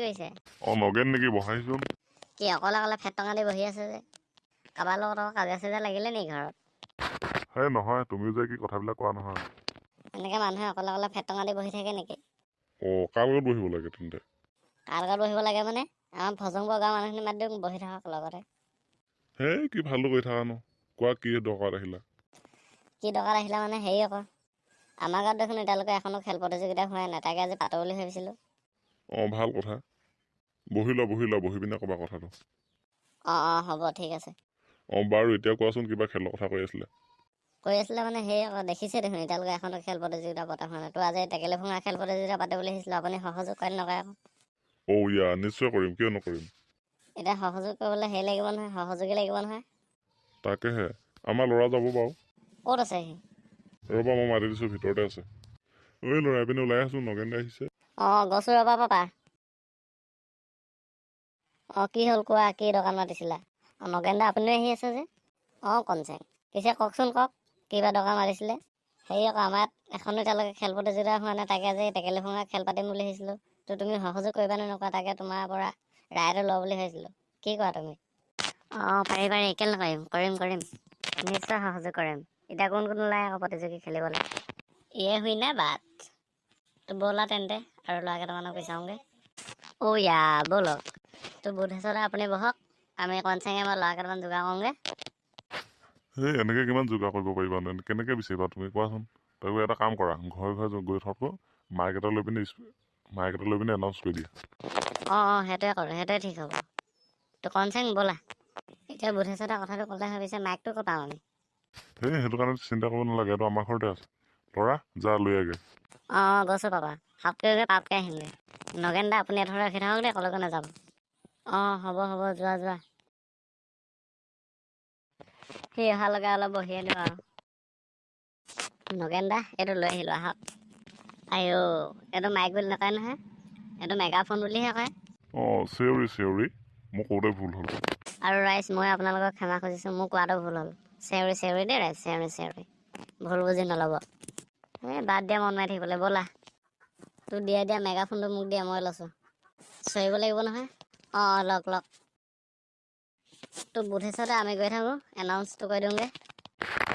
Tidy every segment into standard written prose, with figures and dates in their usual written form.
কৰিছে? অঁ, নগেন নেকি? বহাইচোন। কি অকলে অকলে ফেট টঙা দি বহি আছে যে? কাৰোবাৰ লগত আকৌ কাজিয়া চাজিয়া লাগিলে নেকি ঘৰত? সেই নহয়, তুমিও যে কি কথাবিলাক কোৱা নহয়। এনেকৈ মানুহে অকলে অকলে ফেট টঙা দি বহি থাকে নেকি? অঁ, কাৰ লগত বহিব লাগে তেন্তে? কাৰ লগত বহিব লাগে মানে, আমাৰ ভজংপুৰ গাঁৱৰ মানুহখিনি মাতি দিওঁ, বহি থাকক লগতে। হেই, কি ভালটো কৰি থাকানো? কোৱা, কি দৰকাৰত আহিলা? কি দৰকাৰত আহিলা মানে, হেৰি আকৌ, আমাৰ গাঁৱত দেখোন এতিয়ালৈকে এখনো খেল প্ৰতিযোগিতা হোৱাই নাই, তাকে আজি পাতো বুলি ভাবিছিলোঁ। অঁ, ভাল কথা। বহি লোৱা, বহি লোৱা, বহি পিনে ক'বা কথাটো। অঁ অঁ হ'ব, ঠিক আছে। অঁ, বাৰু, এতিয়া কোৱাচোন, কিবা খেলৰ কথা কৈ আছিলে। কৈ আছিলে মানে, হেৰি আকৌ, দেখিছে দেখোন এতিয়ালৈকে এখনো খেল প্ৰতিযোগিতা পতা হোৱা নাই। তো আজি টেকেলি ভঙা খেল প্ৰতিযোগিতা পাতে বুলি ভাবিছিলোঁ, আপুনি সহযোগ কৰে নকৰে আকৌ? অ' ইয়া, নিশ্চয় কৰিম, কিয় নকৰিম? এতিয়া সহযোগ কৰিবলৈ হেৰি লাগিব নহয়, সহযোগী লাগিব নহয়। তাকেহে, আমাৰ ল'ৰা যাব বাৰু। ক'ত আছে সি? ৰ'বা, মই মাতি দিছোঁ, ভিতৰতে আছে। ঐ ল'ৰা, এইপিনে ওলাই আছোঁ, নগেন দা আহিছে। অঁ, গৈছোঁ ৰ'বা পাপা। অঁ, কি হ'ল কোৱা, কি দোকান মাতিছিলা? অঁ, নগেন দা, আপুনিও আহি আছে যে? অঁ, কনচেং, পিছে কওকচোন, কওক, কিবা দৰকাৰ মাতিছিলে? হেৰি আকৌ, আমাৰ ইয়াত এখনো এতিয়ালৈকে খেল প্ৰতিযোগিতা হোৱা নাই, তাকে আজি টেকেলি ভঙা খেল পাতিম বুলি ভাবিছিলোঁ। তো তুমি সহযোগ কৰিবা নে নকৰা, তাকে তোমাৰ পৰা ৰায়টো লওঁ বুলি ভাবিছিলোঁ। কি কোৱা তুমি? অঁ, পাৰি পাৰি, কেলৈ নকৰিম? কৰিম কৰিম, নিশ্চয় সহযোগ কৰিম। এতিয়া কোন কোন ওলাই আকৌ প্ৰতিযোগী খেলিবলৈ? ইয়ে হুই নাই বাট তো, ব'লা তেন্তে আৰু ল'ৰা কেইটামানক বিচাৰোঁগৈ। অ' ইয়া, ব'লক। তো বুধেশ্বৰতে আপুনি বহক, আমি কনচেঙে মই ল'ৰা কেইটামান যোগাৰ কৰোঁগৈ। সেই এনেকৈ কিমান যোগাৰ কৰিব পাৰিবা? কেনেকৈ বিচাৰিবা তুমি, কোৱাচোন? তই এটা কাম কৰা, ঘৰে ঘৰে গৈ থকাতকৈ মাইক এটা লৈ পিনে এনাউন্স কৰি দিয়া। অঁ অঁ সেইটোৱে কৰোঁ, সেইটোৱে ঠিক হ'ব। তো কনচেং, ব'লা। এতিয়া বুধেশ্বৰতে কথাটো ক'লে ভাবিছে, মাইকটো ক'ত পাম আমি? সেই সেইটো কাৰণে চিন্তা কৰিব নালাগে, এইটো আমাৰ ঘৰতে আছে। ল'ৰা, যা, লৈ আগে। অঁ অঁ গৈছোঁ পাপা, সাপকৈ গৈ পাপকৈ আহিমগৈ। নগেন দা, আপুনি এডোখৰ ৰখি থাকক দেই, ক'লৈকো নাযাব। অঁ, হ'ব হ'ব, যোৱা যোৱা। সি অহালৈকে অলপ বহিয়ে দিওঁ আৰু। নগেন দা, এইটো লৈ আহিলোঁ, আহক। আইঅ, এইটো মাইক বুলি নকয় নহয়, এইটো মেগাফোন বুলিহে কয়। অঁ, চেউৰী চেউৰী, মোৰ কওঁতে ভুল হ'ল। আৰু ৰাইজ, মই আপোনালোকক ক্ষমা খুজিছোঁ, মোৰ কোৱাটো ভুল হ'ল। চেউৰী চেউৰী দেই ৰাইজ, চেউৰী চেউৰী, ভুল বুজি নল'ব। এই বাদ দিয়া মন মাৰি থাকিবলৈ, ব'লা। তোৰ দিয়া দিয়া, মেগাফোনটো মোক দিয়া, মই লৈছোঁ, চৰিব লাগিব নহয়। অঁ অঁ লওক লওক। তোৰ বুধেশ্বৰতে আমি গৈ থাকোঁ, এনাউন্সটো কৰি দিওঁগৈ।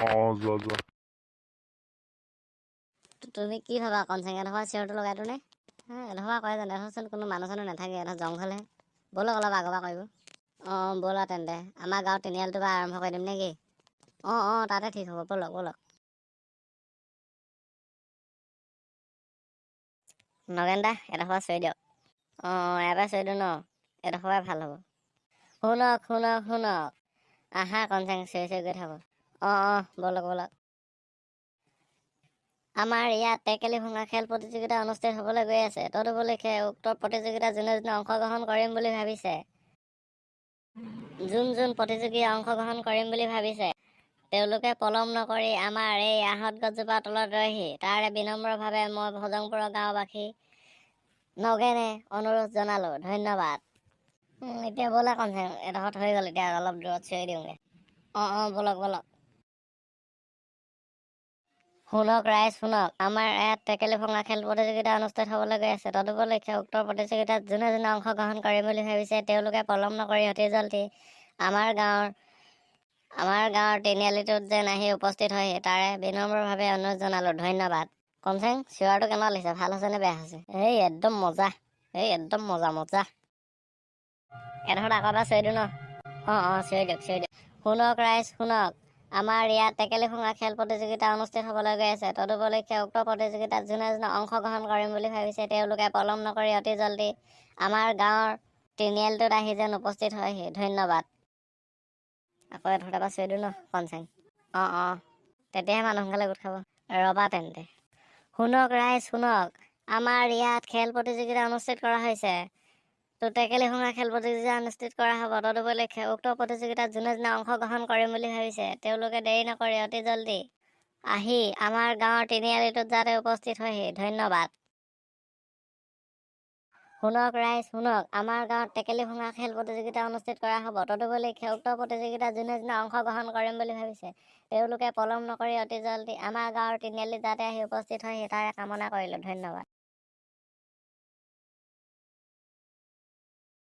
অঁ, যোৱা যোৱা। তুমি কি ভাবা কনচেং, এডোখৰ চিঞৰটো লগাই দিওঁ নে? এডোখৰ কৰে জানো? এডোখৰচোন কোনো মানুহ চানুহ নাথাকে, এডোখৰ জংঘলহে। ব'লক, অলপ আগৰ পৰা কৰিব। অঁ, ব'লা তেন্তে, আমাৰ গাঁৱৰ তিনিআলিটোৰ পৰা আৰম্ভ কৰি দিম নেকি? অঁ অঁ তাতে ঠিক হ'ব, ব'লক ব'লক। নগেন দা, এডোখৰ চিঞৰি দিয়ক। অঁ অঁ ইয়াৰ পৰাই চিঞৰি দিওঁ ন, এডোখৰ পৰাই ভাল হ'ব। শুনক শুনক শুনক। আহা কনচেং, চিঞৰি চিঞৰি গৈ থাকোঁ। অঁ অঁ ব'লক ব'লক। আমাৰ ইয়াত টেকেলি ভঙা খেল প্ৰতিযোগিতা অনুষ্ঠিত হ'বলৈ গৈ আছে। তদুপলক্ষে উক্ত প্ৰতিযোগিতা যোনে যোনে অংশগ্ৰহণ কৰিম বুলি ভাবিছে, যোন যোন প্ৰতিযোগীয়ে অংশগ্ৰহণ কৰিম বুলি ভাবিছে, তেওঁলোকে পলম নকৰি আমাৰ এই আহঁত গছজোপাৰ তলত ৰয়হি, তাৰে বিনম্ৰভাৱে মই ভজংপুৰৰ গাঁওবাসী নগেনে অনুৰোধ জনালোঁ। ধন্যবাদ। এতিয়া ব'লা কনচেং, এডোখৰত হৈ গ'ল, এতিয়া অলপ দূৰত চিঞৰি দিওঁগৈ। অঁ অঁ ব'লক ব'লক। শুনক ৰাইজ শুনক, আমাৰ ইয়াত টেকেলি ভঙা খেল প্ৰতিযোগিতা অনুষ্ঠিত হ'বলৈ গৈ আছে। তদুপলক্ষে উক্ত প্ৰতিযোগিতাত যোনে যোনে অংশগ্ৰহণ কৰিম বুলি ভাবিছে, তেওঁলোকে পলম নকৰি অতি জলদি আমাৰ গাঁৱৰ তিনিআলিটোত যেন আহি উপস্থিত হয়হি, তাৰে বিনম্ৰভাৱে অনুৰোধ জনালোঁ। ধন্যবাদ। কনচেং, চিঞৰটো কেনেকুৱা লাগিছে? ভাল হৈছে নে বেয়া হৈছে? এই একদম মজা, এই একদম মজা মজা। এডোখৰত আকৌ এবাৰ চিঞৰি দিওঁ ন? অঁ অঁ চিঞৰি দিয়ক, চিঞৰি দিয়ক। শুনক ৰাইজ শুনক, আমাৰ ইয়াত টেকেলি ভঙা খেল প্ৰতিযোগিতা অনুষ্ঠিত হ'বলৈ গৈ আছে। তদুপলক্ষে উক্ত প্ৰতিযোগিতাত যোনে যোনে অংশগ্ৰহণ কৰিম বুলি ভাবিছে, তেওঁলোকে পলম নকৰি অতি জলদি আমাৰ গাঁৱৰ তিনিআলিটোত আহি যেন উপস্থিত হয়হি। ধন্যবাদ। আকৌ এডোখৰ পৰা চিঞৰি দিওঁ ন কনচেং? অঁ অঁ তেতিয়াহে মানুহ সোনকালে গোট খাব। ৰ'বা তেন্তে। শুনক ৰাইজ শুনক, আমাৰ ইয়াত খেল প্ৰতিযোগিতা অনুষ্ঠিত কৰা হৈছে। তো টেকেলি ভঙা খেল প্ৰতিযোগিতা অনুষ্ঠিত কৰা হ'ব। তদুপলক্ষে উক্ত প্ৰতিযোগিতাত যোনে যোনে অংশগ্ৰহণ কৰিম বুলি ভাবিছে, তেওঁলোকে দেৰি নকৰি অতি জলদি আহি আমাৰ গাঁৱৰ তিনিআলিটোত যাতে উপস্থিত হয়হি। ধন্যবাদ। শুনক ৰাইজ শুনক, আমাৰ গাঁৱত টেকেলি ভঙা খেল প্ৰতিযোগিতা অনুষ্ঠিত কৰা হ'ব। তদুপলক্ষে উক্ত প্ৰতিযোগিতাত যোনে যোনে অংশগ্ৰহণ কৰিম বুলি ভাবিছে, তেওঁলোকে পলম নকৰি অতি জলদি আমাৰ গাঁৱৰ তিনিআলিত যাতে আহি উপস্থিত হয়হি, তাৰে কামনা কৰিলোঁ। ধন্যবাদ।